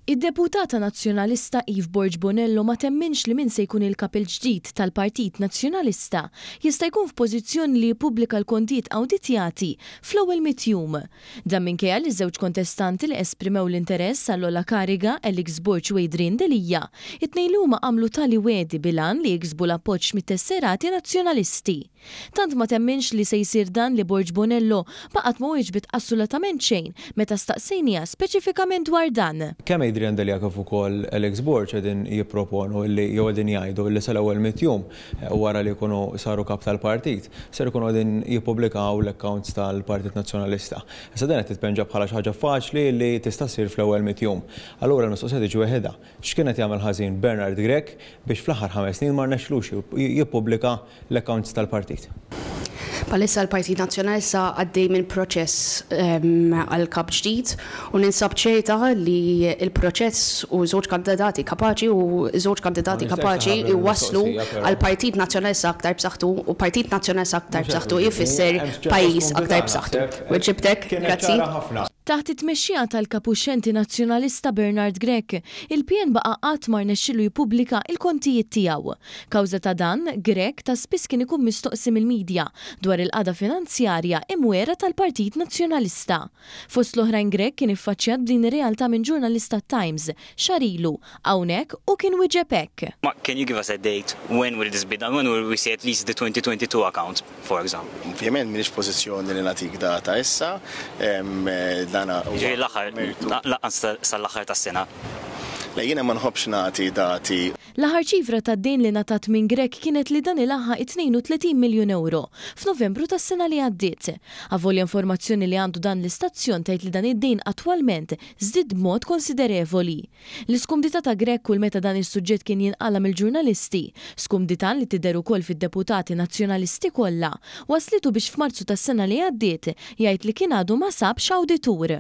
Id-Deputata Nazzjonalista Eve Borg Bonello ma temminx li min se jkun il-Kap il-ġdid tal-Partit Nazzjonalista jista' jkun f'pożizzjoni li jippubblika l-kontijiet awditjati fl-ewwel mitt jum. Dan minkejja li ż-żewġ kontestanti li esprimew l-interess għall-ogħla kariga, Alex Borg u Adrian Delia, it-tnejn li huma għamlu tali wegħdi bil-għan li jiksbu l-appoġġ mit-tesserati Nazzjonalisti. Tant ma temminx li se jsir dan li Borg Bonello baqgħet ma wieġbet assulatament xejn meta staqsejniha speċifikament dwar dan. Kemm Adrian Delia kif ukoll Alex Borg qegħdin jipproponu li jew qegħdin jgħidu li sal-ewwel mitt jum wara li jkunu saru kap tal-partit ser ikunu qegħdin jippubblikaw l-accounts tal-Partit Nazzjonalista. Issa din qed titpenġa bħala xi ħaġa faċli li tista' ssir fl-ewwel mitt jum. Allura l-mistoqsija tiġi weħidha. X'kien qed jagħmel ħażin Bernard Grech biex fl-aħħar 5 snin ma rnexxlux jippubblika l-accounts tal-partit? Bħalissa l-Partit Nazzjonalista għaddej minn proċess għal kap ġdid u ninsab ċerta li l-proċess u żewġ kandidati kapaċi u żewġ kandidati kapaċi jwasslu għal Partit Nazzjonalista aktar b'saħħtu u Partit Nazzjonalista aktar b'saħħtu jfisser pajjiż aktar b'saħħtu. Weġibtek, grazzi. Taħt it-tmexxija tal-Kap uxxenti Nazzjonalista Bernard Grech, il-PN baqa' qatt ma rnexxielu jippubblika il-kontijiet tiegħu. Kawża ta' dan, Grech ta' spiss kien ikun mistoqsi mill-medja dwar il-qagħda finanzjarja imwiegħra tal-Partit Nazzjonalista. Fost l-oħrajn Grech kien iffaċċjat b'din ir-realtà minn ġurnalista Times xahar ilu, hawnhekk u kien wieġeb hekk. Can you give us a date? When will this be done? When will we see at least the 2022 account, for example? Ovvjament m'iniex pożizzjoni li nagħtik data issa, dana Ġifieri l-aħħar, lanqas sal-aħħar tas-sena. Le, jiena ma nħobbx nagħti dati. L-aħħar ċifra tad-dejn li ngħatat minn Grech kienet li dan ilaħħaq 32 miljun euro f'Novembru tas-sena li għaddiet. Avolja informazzjoni li għandu dan l-istazzjon tgħid li dan id-dejn attwalment żdied b'mod konsiderevoli. L-iskumdità ta' Grech kull meta dan is-suġġett kien jinqala mill-ġurnalisti, skumdità li tidher ukoll fid-deputati nazzjonalisti kollha, waslitu biex f'Marzu tas-sena li għaddiet jgħid li kien għadu ma sabx awditur.